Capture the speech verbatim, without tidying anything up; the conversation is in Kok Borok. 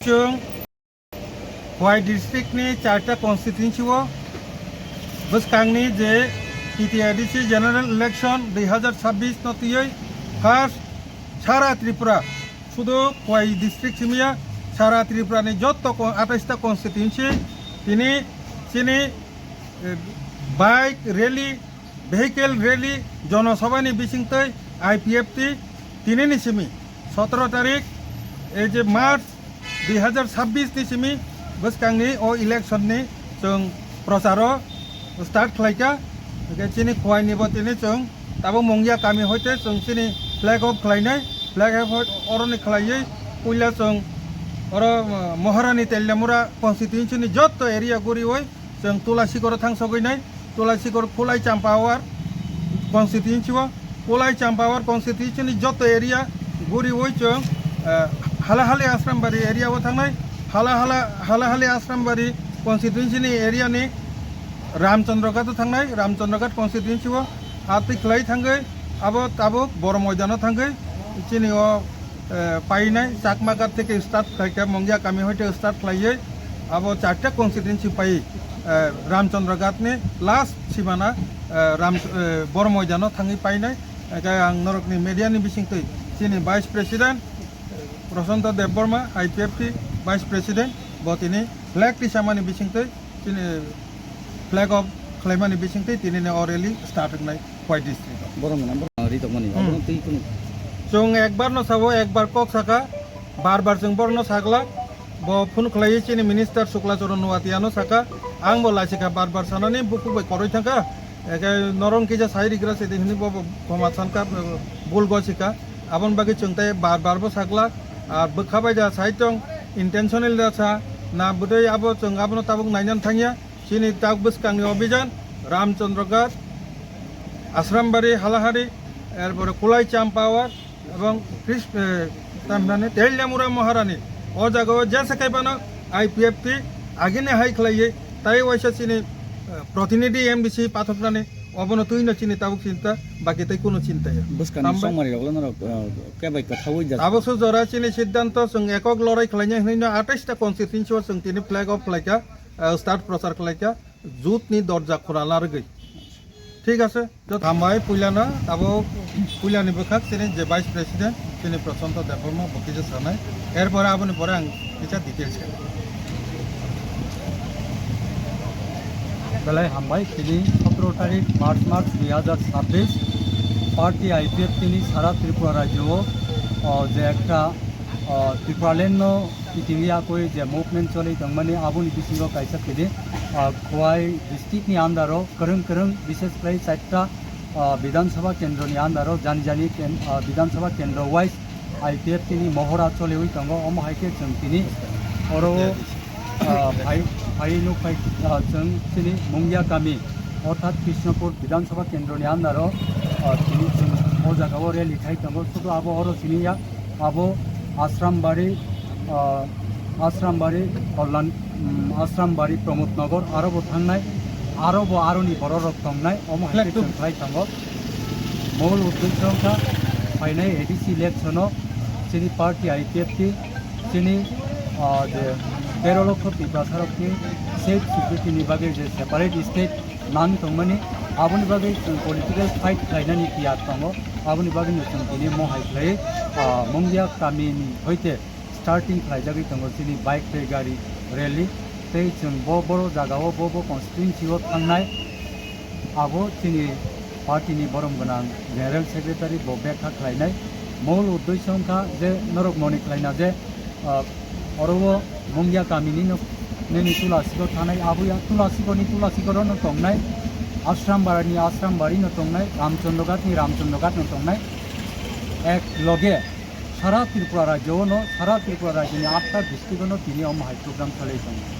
Chwng Khowai district ni charta constituency o bwskangni je T T A D C general election dui hazar chabbish no twiwi first sara Tripura, sudu Khowai district simiya, sara Tripura ni jotto kon-, atais ta constituency tini chini, eh, bike rally, vehicle rally, jonosabha ni bisingtwi I P F T tini ni simi sotoro tarik, ei je March dui hazar chabbish ni simi bwskangni o election ni chwng procharo start khlaikha. Hwnkhe chini Khowai ni bo tini chwng tabuk Mungia kami hoite chwng chini flag off khlainai, flag off oroni khlaiwi puila chwng oro, uh, Maharani Teliamura constituency ni jotto area guriwi chwng Tulasikoro thang sogwi nai, Tulasikor Khulai Champawar constituency o, Khulai Champawar constituency ni joto area guriwi chwng, eh, Halahali Asrambari area o thangnai, Halahala, Halahali Asrambari constituency ni area ni Ramchandraghat o thangnai, Ramchandraghat constituency o atwi khlai thangwi abo tabuk Boro Moidano thangwi chini o eh, painai Chakma Ghat theke start khlaikha, Mungia kami hoite start khlaiwi abo charta constituency pai, eh, Ramchandra Ghat ni last simana, eh, Ram, eh, Boro Moidano thangwi painai. Hwnkhe ang norokni media ni bisingtwi chini Vice President, eh, Prasanta Debbarma, I P F T Vice President, bo tini flag tisamani bisingtwi chini flag off khlaimani bisingtwi tini o rally start wngnai Khowai district o. Borok ni number ri tongmani, hmm, obono twi kunu. Chwng ekbar no sabo, ekbar kok saka, bar bar chwng borok no sagla, bo phone khlaiwi chini minister Sukla Charan Noatia no saka, ang bo laisika bar bar sanani bukhuk bai koroi thangkha, eke norong kisa sai rigra se de hini bo, bo khoma sankha, bul gosika, aboni bagwi chwng tai bar bar bo sagla, ar bwkha bai ja sai tong intentional da sa, na bwtwi abo chwng abono tabuk nainan thangya. Chini tak bwskangni obijan, Ramchandra Ghat, Asrambari, Halahari, erpore Kulai Champawar ebong Kris-, eh, tamhinani Teliamura Maharani. O jagao jesa khaibano I P F T agini hai khlaiwi tai waisa chini, eh, protinidhi M D C pathoknani obono twino chini tabuk chinta, baki tai kuno chinta ya. Bwskangni hambai. Chongmari rokle norok, eh, kebai kwthaui jak. Abo su jora chini siddhanto chwng ekok lorai khlainai hwnwi no atais ta constituency o chwng tini flag off khlaikha. Eh, start prochar khlaikha, jut ni dorja khura largwi. Thik ase, jot hambai puilano, abo puilani bwkhak chini je Vice President, chini Prasanta Debbarma bo kisa sanai. Erpore aboni pore ang kisa details khe. Belai hambai, tini sotoro tarik March mas dui hazar chabbish, party I P F T ni sara Tripura rajyo o, o, je ekta, o, Tipraland no kitingwi akoi je movement choli tongmani, aboni bisingo kaisa tini, ah, Khowai district ni under o kwrwng kwrwng, bishes khlai chaita, ah, Bidhan Sabha kendro ni under o, jani jani ken-, ah, Bidhan Sabha kendro wise I P F T ni mohora choliwi tongo. Omo hai khe chwng tini oro, ah, phai, phai nuk phai, ah, chwng chini Mungia kami, orthat Krishnapur Bidhan Sabha kendro ni under o, ah, tini chwng o jaga o rally khai tongo. Sudu abo oro sini ya, abo Asrambari, ah, Asrambari Kalyan, um, Asrambari Pramod Nagar, aro bo thangnai, aro bo aroni borok rok tongnai, omo hai khe chwng khlai tongo. Mol uddesho wngkha phainai A D C election o chini party I P F T chini, ah, je tero lokho Tiprasa rokni safe security ni bagwi je separate state nang tongmani, aboni bagwi chwng political fight khlainani tiyar tongo. Aboni bagwino chwng tini mohai khlai, ah, Mungia kami ni hoite starting khlaijagwi tongo chini bike tei gari rally. Tei chwng bo boro jagao bo bo constituency o thangnai, abo chini party ni borom gwnang general secretary bo bekha khlainai. Mol uddesho wngkha je norok moni khlaina je, ah, oro o Mungia kami ni nok nini Tulasikor thanai, abo ya Tulasikor ni Tulasikor no tongnai, Asrambari ni Asrambari no tongnai, Ramchandra Ghat ni Ramchandra Ghat no tongnai. Ek loge sara Tripura rajyo no, sara Tripura rajyo ni atta district no tini omo hai program chalai tongo.